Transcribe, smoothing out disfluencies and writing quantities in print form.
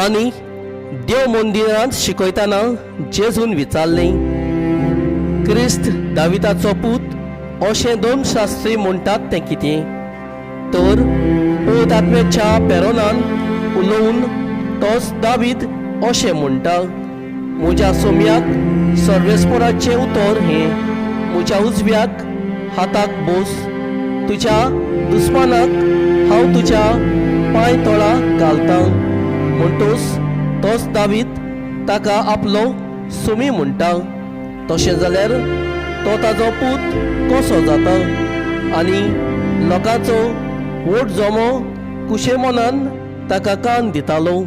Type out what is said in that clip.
आनी देव मंदिरांत शिकयतना जेजून विचारलें, क्रिस्त दाविताचो पूत अशें दोन शास्त्री म्हणटात तें कितें? तर पवित्र आत्म्याच्या पेरोनान उलोवन तोच दावीद अशें म्हणटा, म्हज्या सोम्याक सर्वेस्पराचें उतर हें, म्हज्या उजव्याक हाताक बोस, तुज्या दुस्मानाक हांव तुज्या पांय तळा घालतां. म्हणटूच तोच दावीद ताका आपलो सुमी म्हणटा. तशें जाल्यार तो ताजो पूत कसो जाता? आनी लोकांचो व्हड जमो कुशेमनान ताका कान दितालो.